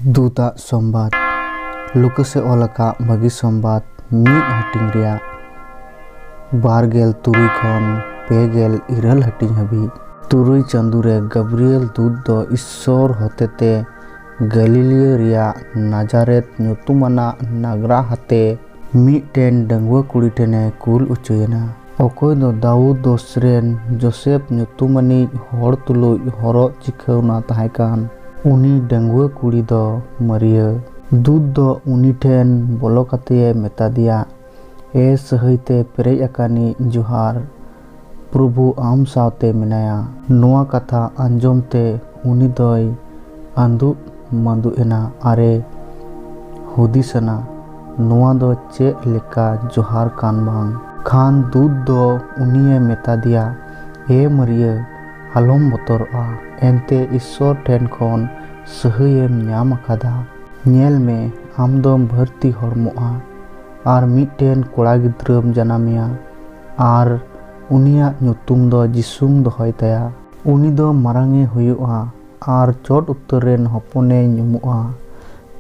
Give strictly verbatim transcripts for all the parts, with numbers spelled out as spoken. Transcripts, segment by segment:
ᱫᱩᱛᱟᱜ ᱥᱚᱢᱵᱟᱫ᱾ ᱞᱩᱠᱟᱥ ᱮ ᱚᱞ ᱟᱠᱟᱫ ᱵᱷᱟᱹᱜᱤ ᱥᱚᱢᱵᱟᱫ, ᱢᱤᱫ ᱦᱟᱹᱴᱤᱧ ᱨᱮᱭᱟᱜ ᱵᱟᱨ ᱜᱮᱞ ᱛᱩᱨᱩᱭ ᱠᱷᱚᱱ ᱯᱮ ᱜᱮᱞ ᱤᱨᱟᱹᱞ ᱦᱟᱹᱴᱤᱧ ᱦᱟᱹᱵᱤᱡ᱾ ᱛᱩᱨᱩᱭ ᱪᱟᱸᱫᱳ ᱨᱮ ᱜᱟᱵᱨᱤᱭᱮᱞ ᱫᱩᱛ ᱫᱚ ᱤᱥᱥᱚᱨ ᱦᱚᱛᱮᱛᱮ ᱜᱟᱹᱞᱤᱞᱤᱭᱟᱹ ᱨᱮᱭᱟᱜ ᱱᱟᱡᱟᱨᱮᱛ ᱧᱩᱛᱩᱢᱟᱱᱟᱜ ᱱᱟᱜᱽᱨᱟ ᱦᱟᱛᱮ ᱢᱤᱫᱴᱮᱱ ᱰᱟᱺᱜᱩᱣᱟᱹ ᱠᱩᱲᱤ ᱴᱷᱮᱱᱮ ᱠᱩᱞ ᱚᱪᱚᱭᱮᱱᱟ, ᱚᱠᱚᱭ ᱫᱚ ᱫᱟᱣᱩᱫ ᱫᱚᱥ ᱨᱮᱱ ᱡᱳᱥᱮᱯ ᱧᱩᱛᱩᱢᱟᱱᱤᱡ ᱦᱚᱲ ᱛᱩᱞᱩᱡ ᱦᱚᱨᱚᱜ ᱪᱤᱠᱷᱟᱹᱣᱱᱟ ᱛᱟᱦᱮᱸ ᱠᱟᱱ᱾ ᱩᱱᱤ ᱰᱟᱺᱜᱩᱣᱟᱹ ᱠᱩᱲᱤ ᱫᱚ ᱢᱟᱹᱨᱤᱭᱟᱹ᱾ ᱫᱩᱛ ᱫᱚ ᱩᱱᱤ ᱴᱷᱮᱱ ᱵᱚᱞᱚ ᱠᱟᱛᱮᱭ ᱢᱮᱛᱟᱫᱮᱭᱟ, ᱮ ᱥᱟᱹᱦᱟᱹᱭ ᱛᱮ ᱯᱮᱨᱮᱡ ᱟᱠᱟᱱᱤᱡ, ᱡᱚᱦᱟᱨ, ᱯᱨᱚᱵᱷᱩ ᱟᱢ ᱥᱟᱶᱛᱮ ᱢᱮᱱᱟᱭᱟ᱾ ᱱᱚᱣᱟ ᱠᱟᱛᱷᱟ ᱟᱸᱡᱚᱢ ᱛᱮ ᱩᱱᱤ ᱫᱚᱭ ᱟᱸᱫᱩᱜ ᱢᱟᱸᱫᱩᱜ ᱮᱱᱟ ᱟᱨᱮ ᱦᱩᱫᱤᱥ ᱮᱱᱟ, ᱱᱚᱣᱟ ᱫᱚ ᱪᱮᱫ ᱞᱮᱠᱟ ᱡᱚᱦᱟᱨ ᱠᱟᱱ ᱵᱟᱝ? ᱠᱷᱟᱱ ᱫᱩᱛ ᱫᱚ ᱩᱱᱤᱭᱮ ᱢᱮᱛᱟ ᱫᱮᱭᱟ, ᱮ ᱢᱟᱹᱨᱤᱭᱟᱹ, ᱟᱞᱚᱢ ᱵᱚᱛᱚᱨᱚᱜᱼᱟ, ᱮᱱᱛᱮ ᱤᱥᱥᱚᱨ ᱴᱷᱮᱱ ᱠᱷᱚᱱ ᱥᱟᱹᱦᱟᱹᱭᱮᱢ ᱧᱟᱢ ᱟᱠᱟᱫᱟ᱾ ᱧᱮᱞ ᱢᱮ, ᱟᱢ ᱫᱚᱢ ᱵᱷᱟᱹᱨᱛᱤ ᱦᱚᱲᱢᱚᱜᱼᱟ ᱟᱨ ᱢᱤᱫᱴᱮᱱ ᱠᱚᱲᱟ ᱜᱤᱫᱽᱨᱟᱹᱢ ᱡᱟᱱᱟᱢᱮᱭᱟ, ᱟᱨ ᱩᱱᱤᱭᱟᱜ ᱧᱩᱛᱩᱢ ᱫᱚ ᱡᱤᱥᱩᱢ ᱫᱚᱦᱚᱭ ᱛᱟᱭᱟ᱾ ᱩᱱᱤ ᱫᱚ ᱢᱟᱨᱟᱝ ᱮ ᱦᱩᱭᱩᱜᱼᱟ ᱟᱨ ᱪᱚᱴ ᱩᱛᱟᱹᱨ ᱨᱮᱱ ᱦᱚᱯᱚᱱᱮ ᱧᱩᱢᱩᱜᱼᱟ᱾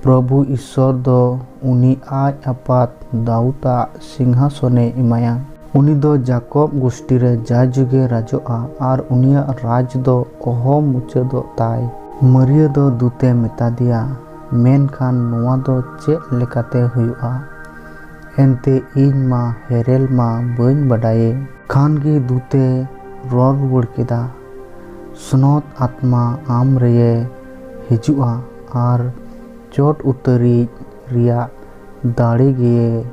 ᱯᱨᱚᱵᱷᱩ ᱤᱥᱥᱚᱨ ᱫᱚ ᱩᱱᱤ ᱟᱡ ᱟᱯᱟᱛ ᱫᱟᱣᱩᱫᱟᱜ ᱥᱤᱝᱦᱟᱥᱚᱱᱮ ᱮᱢᱟᱭᱟ᱾ ᱩᱱᱤ ᱫᱚ ᱡᱟᱠᱚᱵ ᱜᱩᱥᱴᱤ ᱨᱮ ᱡᱟᱭᱡᱩᱜᱮ ᱨᱟᱡᱚᱜᱼᱟ ᱟᱨ ᱩᱱᱤᱭᱟᱜ ᱨᱟᱡᱽ ᱫᱚ ᱚᱦᱚ ᱢᱩᱪᱟᱹᱫᱚᱜ ᱛᱟᱭ᱾ ᱢᱟᱹᱨᱤᱭᱟᱹ ᱫᱚ ᱫᱩᱛᱮ ᱢᱮᱛᱟ ᱫᱮᱭᱟ, ᱢᱮᱱᱠᱷᱟᱱ ᱱᱚᱣᱟ ᱫᱚ ᱪᱮᱫ ᱞᱮᱠᱟᱛᱮ ᱦᱩᱭᱩᱜᱼᱟ? ᱮᱱᱛᱮ ᱤᱧ ᱢᱟ ᱦᱮᱨᱮᱞ ᱢᱟ ᱵᱟᱹᱧ ᱵᱟᱰᱟᱭᱮ᱾ ᱠᱷᱟᱱ ᱜᱮ ᱫᱩᱛᱮ ᱨᱚᱲ ᱨᱩᱣᱟᱹᱲ ᱠᱮᱫᱟ, ᱥᱚᱱᱚᱛ ᱟᱛᱢᱟ ᱟᱢ ᱨᱮᱭᱮ ᱦᱤᱡᱩᱜᱼᱟ ᱟᱨ ᱪᱚᱴ ᱩᱛᱟᱹᱨᱤᱡ ᱨᱮᱭᱟᱜ ᱫᱟᱲᱮ ᱜᱮᱭᱮ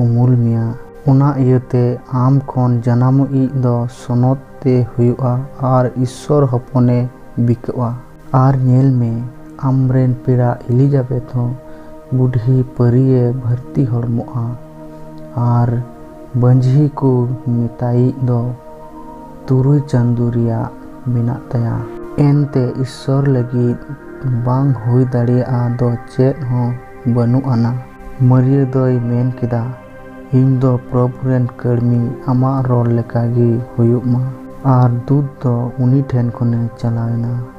ᱩᱢᱩᱞ ᱢᱮᱭᱟ᱾ ᱚᱱᱟ ᱤᱭᱟᱹᱛᱮ ᱟᱢ ᱠᱷᱚᱱ ᱡᱟᱱᱟᱢᱚᱜᱤᱡ ᱫᱚ ᱥᱚᱱᱚᱛ ᱛᱮ ᱦᱩᱭᱩᱜᱼᱟ ᱟᱨ ᱤᱥᱥᱚᱨ ᱦᱚᱯᱚᱱᱮ ᱵᱤᱠᱟᱹᱜᱼᱟ᱾ ᱟᱨ ᱧᱮᱞ ᱢᱮ, ᱟᱢᱨᱮᱱ ᱯᱮᱲᱟ ᱮᱞᱤᱡᱟᱵᱮᱛ ᱦᱚᱸ ᱵᱩᱰᱷᱤ ᱯᱟᱹᱨᱤᱭᱮ ᱵᱷᱟᱹᱨᱛᱤ ᱦᱚᱲᱢᱚᱜᱼᱟ, ᱟᱨ ᱵᱟᱹᱡᱷᱤ ᱠᱚ ᱢᱮᱛᱟᱭᱤᱡ ᱫᱚ ᱛᱩᱨᱩᱭ ᱪᱟᱸᱫᱳ ᱨᱮᱭᱟᱜ ᱢᱮᱱᱟᱜ ᱛᱟᱭᱟ᱾ ᱮᱱᱛᱮ ᱤᱥᱥᱚᱨ ᱞᱟᱹᱜᱤᱫ ᱵᱟᱝ ᱦᱩᱭ ᱫᱟᱲᱮᱭᱟᱜᱼᱟ ᱫᱚ ᱪᱮᱫ ᱦᱚᱸ ᱵᱟᱹᱱᱩᱜ ᱟᱱᱟ᱾ ᱢᱟᱹᱨᱤᱭᱟᱹ ᱫᱚᱭ ᱢᱮᱱ ᱠᱮᱫᱟ, ᱤᱧ ᱫᱚ ᱯᱨᱚᱵᱷᱩ ᱨᱮᱱ ᱠᱟᱹᱲᱢᱤ, ᱟᱢᱟᱜ ᱨᱚᱲ ᱞᱮᱠᱟ ᱜᱮ ᱦᱩᱭᱩᱜ ᱢᱟ᱾ ᱟᱨ ᱫᱩᱛ ᱫᱚ ᱩᱱᱤ ᱴᱷᱮᱱ ᱠᱷᱚᱱᱮ ᱪᱟᱞᱟᱣ ᱮᱱᱟ᱾